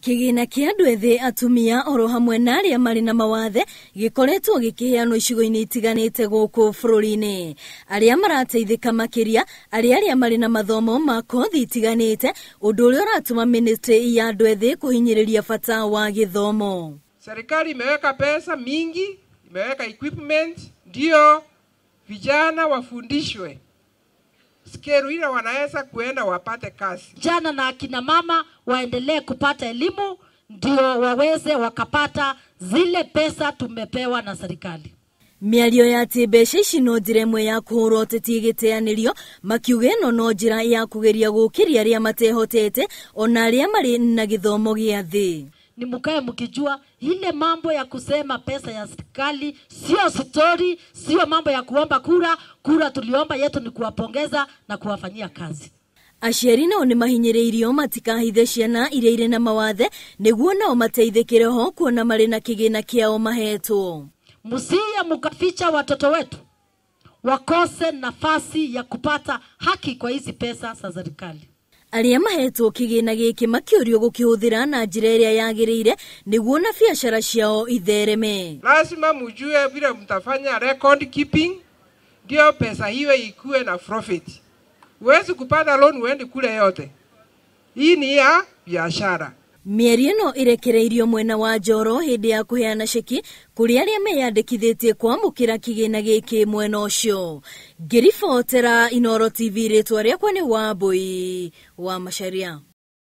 Kĩgĩna kĩa andũ ethĩ, atumia oro hamwe na arĩa marĩ na mawathe gĩkoretwo gĩkĩheanwo icigo-inĩ itiganĩte gũkũ bũrũri-inĩ. Arĩa marateithĩka makĩria arĩ arĩa marĩ na mathomo ma kothi itiganĩte, ũndũ ũrĩa ũratũma ministry ya andũ ethĩ kũhinyĩrĩria bata wa gĩthomo. Serikali imeweka pesa mingi, imeweka equipment ndio vijana wafundishwe skill ile wanaweza kuenda wapate kazi. Vijana na akina mama waendelee kupata elimu ndio waweze wakapata zile pesa tumepewa na serikali. Mĩario ya atĩ mbeca ici no njĩra ĩmwe ya kũhũra ũteti ĩgĩteanĩrio, makiuga ĩno no njĩra ya kũgeria gũkĩria arĩa matehotete ona arĩa marĩ na gĩthomo gĩa thĩ. Ni mkae mkijua ile mambo ya kusema pesa ya serikali sio story, sio mambo ya kuomba kura. Kura tuliomba yetu ni kuwapongeza na kuwafanyia kazi. Aciari nao nĩ mahinyĩrĩirio matikahithe ciana iria irĩ na mawathe nĩguo nao mateithĩkĩre ho kuona marĩ na kĩgĩna kĩao mahetwo. Msiye mkaficha watoto wetu wakose nafasi ya kupata haki kwa hizi pesa za serikali. Arĩa mahetwo kĩgĩna gĩkĩ makĩũrio gũkĩhũthĩra na njĩra ĩrĩa yagĩrĩire nĩguo na biacara ciao ithereme. Lazima mjue vile mtafanya record keeping ndio pesa hiyo ikue na profit. Huwezi kupata loan uende kule yote. Hii ni ya biashara. Mĩario ĩno ĩrekereirio mwena wa Njoro hĩndĩ ya kũheana ceki kũrĩ arĩa meyandĩkithĩtie kwamũkĩra kĩgĩna gĩkĩ mwena ũcio. Ngĩribotera Inooro TV, rĩtwa rĩakwa nĩ Wambui wa Macharia.